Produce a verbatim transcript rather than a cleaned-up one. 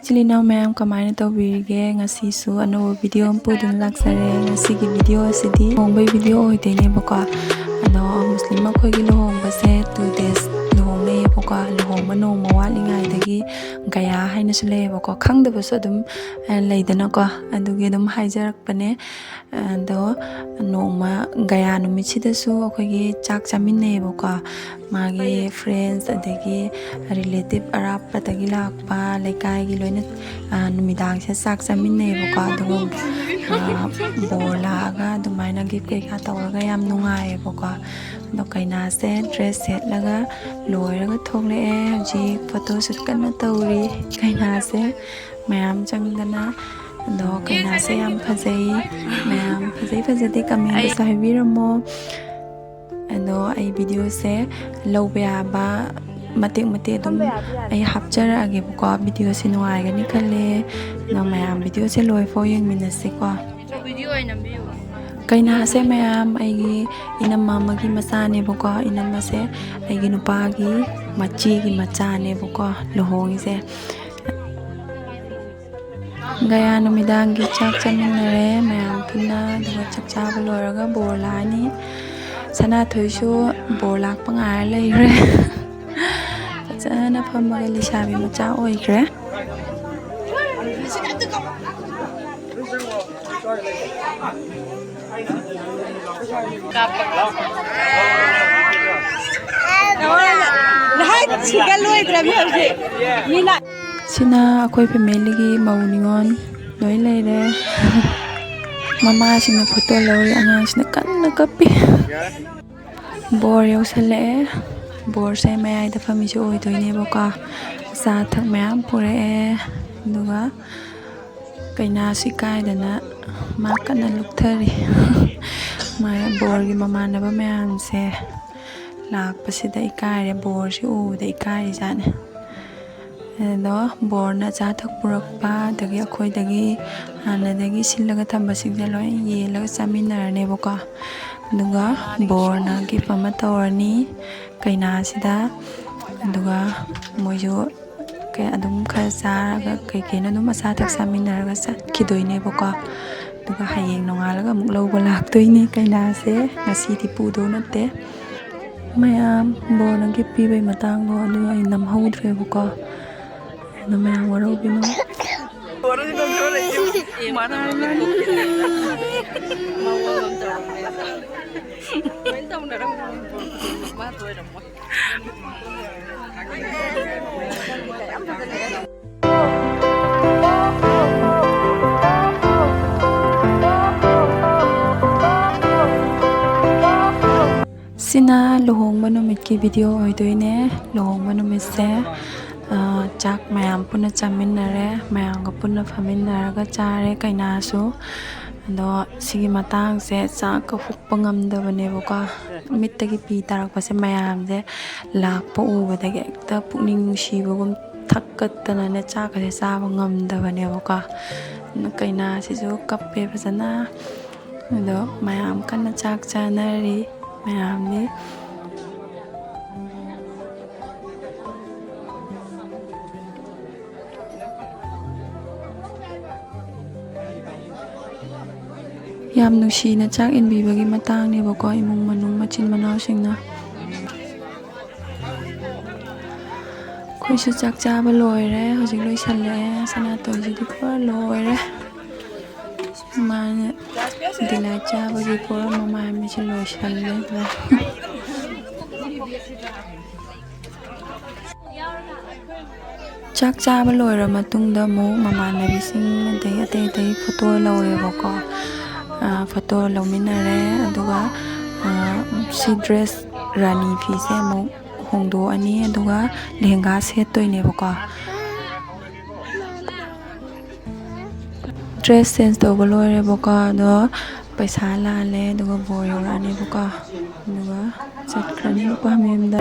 ꯏꯆꯤꯜ ꯏꯅꯥꯎ ꯃꯌꯥꯝ, ꯀꯃꯥꯏꯅ ꯇꯧꯕꯤꯔꯤꯒꯦ? ꯉꯁꯤꯁꯨ ꯑꯅꯧꯕ ꯚꯤꯗꯤꯑꯣ ꯑꯃ ꯄꯨꯗꯨꯅ ꯂꯥꯛꯆꯔꯦ꯫ ꯉꯁꯤꯒꯤ ꯚꯤꯗꯤꯑꯣ ꯑꯁꯤꯗꯤ ꯂꯨꯍꯣꯡꯕꯒꯤ ꯚꯤꯗꯤꯑꯣ ꯑꯣꯏꯗꯣꯏꯅꯦꯕꯀꯣ꯫ ꯑꯗꯣ ꯃꯨꯁꯂꯤꯝ ꯑꯩꯈꯣꯏꯒꯤ ꯂꯨꯍꯣꯡꯕꯁꯦ two days ꯂꯨꯍꯣꯡꯅꯩꯌꯦꯕꯀꯣ꯫ ꯂꯨꯍꯣꯡꯕ ꯅꯣꯡꯃ ꯋꯥꯠꯂꯤꯉꯩꯗꯒꯤ ꯒꯌꯥ ꯍꯥꯏꯅꯁꯨ ꯂꯩꯌꯦꯕꯀꯣ꯫ ꯈꯪꯗꯕꯁꯨ ꯑꯗꯨꯝ, ꯑ, ꯂꯩꯗꯅꯀꯣ꯫ ꯑꯗꯨꯒꯤ ꯑꯗꯨꯝ ꯍꯥꯏꯖꯔꯛꯄꯅꯦ꯫ ꯑꯗꯣ ꯅꯣꯡꯃ ꯒꯌꯥ ꯅꯨꯃꯤꯠꯁꯤꯗꯁꯨ ꯑꯩꯈꯣꯏꯒꯤ ꯆꯥꯛ ꯆꯥꯃꯤꯟꯅꯩꯌꯦꯕꯀꯣ꯫ ꯃꯥꯒꯤ friends ꯑꯗꯒꯤ relative ꯑꯔꯥꯞꯄꯗꯒꯤ ꯂꯥꯛꯄ ꯂꯩꯀꯥꯏꯒꯤ ꯂꯣꯏꯅ, ꯑ, ꯅꯨꯃꯤꯗꯥꯡꯁꯦ ꯆꯥꯛ ꯆꯥꯃꯤꯟꯅꯩꯌꯦꯕꯀꯣ꯫ ꯑꯗꯨꯒ, ꯑ, ꯕꯣꯔ ꯂꯥꯛꯑꯒ ꯑꯗꯨꯃꯥꯏꯅ gift ꯀꯩꯀꯥ ꯇꯧꯔꯒ ꯌꯥꯝ ꯅꯨꯡꯉꯥꯏꯌꯦꯕꯀꯣ꯫ ꯑꯗꯣ ꯀꯩꯅꯥꯁꯦ dress ꯁꯦꯠꯂꯒ ꯂꯣꯏꯔꯒ ꯊꯣꯛꯂꯛꯑꯦ꯫ ꯍꯧꯖꯤꯛ photoshoot ꯀꯟꯅ ꯇꯧꯔꯤ ꯀꯩꯅꯥꯁꯦ꯫ ꯃꯌꯥꯝ ꯆꯪꯗꯅ꯫ ꯑꯗꯣ ꯀꯩꯅꯥꯁꯦ ꯌꯥꯝ ꯐꯖꯩ꯫ ꯃꯌꯥꯝ ꯐꯖꯩ ꯐꯖꯗꯦ commentꯗꯁꯨ ꯍꯥꯏꯕꯤꯔꯝꯃꯣ꯫ ꯑꯗꯣ ꯑꯩ ꯚꯤꯗꯤꯑꯣꯁꯦ ꯂꯧꯕ ꯌꯥꯕ ꯃꯇꯦꯛ ꯃꯇꯦꯛ ꯑꯗꯨꯝ ꯑꯩ ꯍꯥꯞꯆꯔꯛꯑꯒꯦꯕꯀꯣ꯫ ꯚꯤꯗꯤꯑꯣꯁꯦ ꯅꯨꯡꯉꯥꯏꯒꯅꯤ ꯈꯜꯂꯦ꯫ ꯑꯗꯣ ꯃꯌꯥꯝ ꯚꯤꯗꯤꯑꯣꯁꯦ ꯂꯣꯏꯐꯥꯎ ꯌꯦꯡꯃꯤꯟꯅꯁꯤꯀꯣ꯫ ꯀꯩꯅꯥꯁꯦ ꯃꯌꯥꯝ ꯑꯩꯒꯤ ꯏꯅꯝꯃ ꯑꯃꯒꯤ ꯃꯆꯥꯅꯦꯕꯀꯣ꯫ ꯏꯅꯝꯃꯁꯦ ꯑꯩꯒꯤ ꯅꯨꯄꯥꯒꯤ ꯃꯆꯦꯒꯤ ꯃꯆꯥꯅꯦꯕꯀꯣ ꯂꯨꯍꯣꯡꯉꯤꯁꯦ꯫ ꯒꯌꯥ ꯅꯨꯃꯤꯗꯥꯡꯒꯤ ꯆꯥꯛ ꯆꯥꯃꯤꯟꯅꯔꯦ ꯃꯌꯥꯝ ꯄꯨꯟꯅ꯫ ꯑꯗꯨꯒ ꯆꯥꯛ ꯆꯥꯕ ꯂꯣꯏꯔꯒ ꯕꯣꯔ ꯂꯥꯛꯑꯅꯤ꯫ ꯁꯅꯥꯊꯣꯏꯁꯨ ꯕꯣꯔ ꯂꯥꯛꯄ ꯉꯥꯏꯔ ꯂꯩꯈ꯭ꯔꯦ꯫ ꯐꯖꯅ ꯐꯝꯃꯒ ꯂꯩꯁꯥꯕꯤ ꯃꯆꯥ ꯑꯣꯏꯈ꯭ꯔꯦ꯫ ꯁꯤꯒ ꯂꯣꯏꯗ꯭ꯔꯕꯅꯤ ꯍꯧꯖꯤꯛ꯫ ꯃꯤ ꯂꯥꯛ- ꯁꯤꯅ ꯑꯩꯈꯣꯏ familyꯒꯤ ꯃꯧ ꯅꯤꯉꯣꯜ ꯂꯣꯏ ꯂꯩꯔꯦ꯫ ꯃꯃꯥꯁꯤꯡꯅ photo ꯂꯧꯔꯤ, ꯑꯉꯥꯡꯁꯤꯅ ꯀꯟꯅ ꯀꯞꯄꯤ꯫ ꯕꯣꯔ ꯌꯧꯁꯜꯂꯛꯑꯦ꯫ ꯕꯣꯔꯁꯦ ꯃꯌꯥꯏꯗ ꯐꯝꯃꯤꯁꯦ ꯑꯣꯏꯗꯣꯏꯅꯦꯕꯀꯣ꯫ ꯑꯆꯥ ꯑꯊꯛ ꯃꯌꯥꯝ ꯄꯨꯔꯛꯑꯦ꯫ ꯑꯗꯨꯒ ꯀꯩꯅꯥꯁꯨ ꯏꯀꯥꯏꯗꯅ ꯃꯥ ꯀꯟꯅ ꯂꯨꯞꯊꯔꯤ꯫ ꯃꯥ ꯕꯣꯔꯒꯤ ꯃꯃꯥꯟꯅꯕ ꯃꯌꯥꯝꯁꯦ ꯂꯥꯛꯄꯁꯤꯗ ꯏꯀꯥꯏꯔꯦ, ꯕꯣꯔꯁꯤ ꯎꯕꯗ ꯏꯀꯥꯏꯔꯤꯖꯥꯠꯅꯤ꯫ ꯑꯗꯣ ꯕꯣꯔꯅ ꯑꯆꯥ ꯑꯊꯛ ꯄꯨꯔꯛꯄ, ꯑꯗꯒꯤ ꯑꯩꯈꯣꯏꯗꯒꯤ ꯍꯥꯟꯅꯗꯒꯤ ꯁꯤꯜꯂꯒ ꯊꯝꯕꯁꯤꯡꯁꯦ ꯂꯣꯏ ꯌꯦꯜꯂꯒ ꯆꯥꯃꯤꯟꯅꯔꯅꯦꯕꯀꯣ꯫ ꯑꯗꯨꯒ ꯕꯣꯔꯅ gift ꯑꯃ ꯇꯧꯔꯅꯤ ꯀꯩꯅꯥꯁꯤꯗ꯫ ꯑꯗꯨꯒ ꯃꯣꯏꯁꯨ ꯀꯩ-, ꯑꯗꯨꯝ ꯈꯔ ꯆꯥꯔꯒ ꯀꯩ ꯀꯩꯅꯣ ꯑꯗꯨꯝ ꯑꯆꯥ ꯑꯊꯛ ꯆꯥꯃꯤꯟꯅꯔꯒ ꯆꯠꯈꯤꯗꯣꯏꯅꯦꯕꯀꯣ꯫ ꯑꯗꯨꯒ ꯍꯌꯦꯡ ꯅꯣꯡꯉꯥꯜꯂꯒ ꯑꯃꯨꯛ ꯂꯧꯕ ꯂꯥꯛꯇꯣꯏꯅꯦ ꯀꯩꯅꯥꯁꯦ꯫ ꯉꯁꯤꯗꯤ ꯄꯨꯗꯧ ꯅꯠꯇꯦ꯫ ꯃꯌꯥꯝ ꯕꯣꯔꯅ ꯒꯤꯐ ꯄꯤꯕꯩ ꯃꯇꯥꯡꯗꯣ ꯑꯗꯨ ꯑꯩ ꯅꯝꯍꯧꯗ꯭ꯔꯦꯕꯀꯣ꯫ ꯑꯗꯣ ꯃꯌꯥꯝ ꯋꯥꯔꯧꯕꯤꯅꯨ꯫ ꯁꯤꯅ ꯂꯨꯍꯣꯡꯕ ꯅꯨꯃꯤꯠꯀꯤ ꯚꯤꯗꯤꯑꯣ ꯑꯣꯏꯗꯣꯏꯅꯦ꯫ ꯂꯨꯍꯣꯡꯕ ꯅꯨꯃꯤꯠꯁꯦ, ꯑ, ꯆꯥꯛ ꯃꯌꯥꯝ ꯄꯨꯟꯅ ꯆꯥꯃꯤꯟꯅꯔꯦ, ꯃꯌꯥꯝꯒ ꯄꯨꯟꯅ ꯐꯝꯃꯤꯟꯅꯔꯒ ꯆꯥꯔꯦ ꯀꯩꯅꯥꯁꯨ꯫ ꯑꯗꯣ ꯁꯤꯒꯤ ꯃꯇꯥꯡꯁꯦ ꯆꯥꯛꯀ ꯍꯨꯛꯄ ꯉꯝꯗꯕꯅꯦꯕꯀꯣ꯫ ꯃꯤꯠꯇꯒꯤ ꯄꯤ ꯇꯥꯔꯛꯄꯁꯦ ꯃꯌꯥꯝꯁꯦ ꯂꯥꯛꯄ ꯎꯕꯗꯒꯤ ꯍꯦꯛꯇ ꯄꯨꯛꯅꯤꯡ ꯅꯨꯡꯁꯤꯕꯒꯨꯝ ꯊꯛꯀꯠꯇꯅꯅꯦ ꯆꯥꯛꯀꯁꯦ ꯆꯥꯕ ꯉꯝꯗꯕꯅꯦꯕꯀꯣ꯫ ꯀꯩꯅꯥꯁꯤꯁꯨ ꯀꯞꯄꯦ ꯐꯖꯅ꯫ ꯑꯗꯣ ꯃꯌꯥꯝ ꯀꯟꯅ ꯆꯥꯛ ꯆꯥꯅꯔꯤ꯫ ꯃꯌꯥꯝꯗꯤ ꯌꯥꯝ ꯅꯨꯡꯁꯤꯅ ꯆꯥꯛ ꯏꯟꯕꯤꯕꯒꯤ ꯃꯇꯥꯡꯅꯦꯕꯀꯣ, ꯏꯃꯨꯡ ꯃꯅꯨꯡ ꯃꯆꯤꯟ ꯃꯅꯥꯎꯁꯤꯡꯅ꯫ ꯑꯩꯈꯣꯏꯁꯨ ꯆꯥꯛ ꯆꯥꯕ ꯂꯣꯏꯔꯦ, ꯍꯧꯖꯤꯛ ꯂꯣꯏꯁꯜꯂꯛꯑꯦ꯫ ꯁꯅꯥꯇꯣꯟꯁꯤꯗꯤ ꯄꯨꯔꯥ ꯂꯣꯏꯔꯦ꯫ ꯃꯥꯅ ꯗꯤꯂꯥꯏꯠ ꯆꯥꯕꯒꯤ ꯄꯨꯔꯥ ꯃꯃꯥꯏ ꯃꯃꯤꯠꯁꯦ ꯂꯣꯏꯁꯜꯂꯦ꯫ ꯆꯥꯛ ꯆꯥꯕ ꯂꯣꯏꯔ ꯃꯇꯨꯡꯗ ꯑꯃꯨꯛ ꯃꯃꯥꯟꯅꯕꯤꯁꯤꯡ ꯑꯗꯩ ꯑꯇꯩ ꯑꯇꯩ ꯐꯣꯇꯣ ꯂꯧꯔꯦꯕꯀꯣ꯫ ꯑ, ꯐꯣꯇꯣ ꯂꯧꯃꯤꯟꯅꯔꯦ꯫ ꯑꯗꯨꯒ, ꯑ, ꯁꯤ ꯗ꯭ꯔꯦꯁ ꯔꯥꯅꯤ ꯐꯤꯁꯦ ꯑꯃꯨꯛ ꯍꯣꯡꯗꯣꯛꯑꯅꯤ꯫ ꯑꯗꯨꯒ ꯂꯦꯍꯦꯡꯒꯥ ꯁꯦꯠꯇꯣꯏꯅꯦꯕꯀꯣ꯫ ꯗ꯭ꯔꯦꯁ ꯆꯦꯟꯖ ꯇꯧꯕ ꯂꯣꯏꯔꯦꯕꯀꯣ꯫ ꯑꯗꯣ ꯄꯩꯁꯥ ꯂꯥꯜꯂꯦ꯫ ꯑꯗꯨꯒ ꯕꯣꯔ ꯌꯧꯔꯛꯑꯅꯦꯕꯀꯣ꯫ ꯑꯗꯨꯒ ꯆꯠꯈ꯭ꯔꯅꯤ ꯅꯨꯄꯥ ꯃꯌꯨꯝꯗ꯫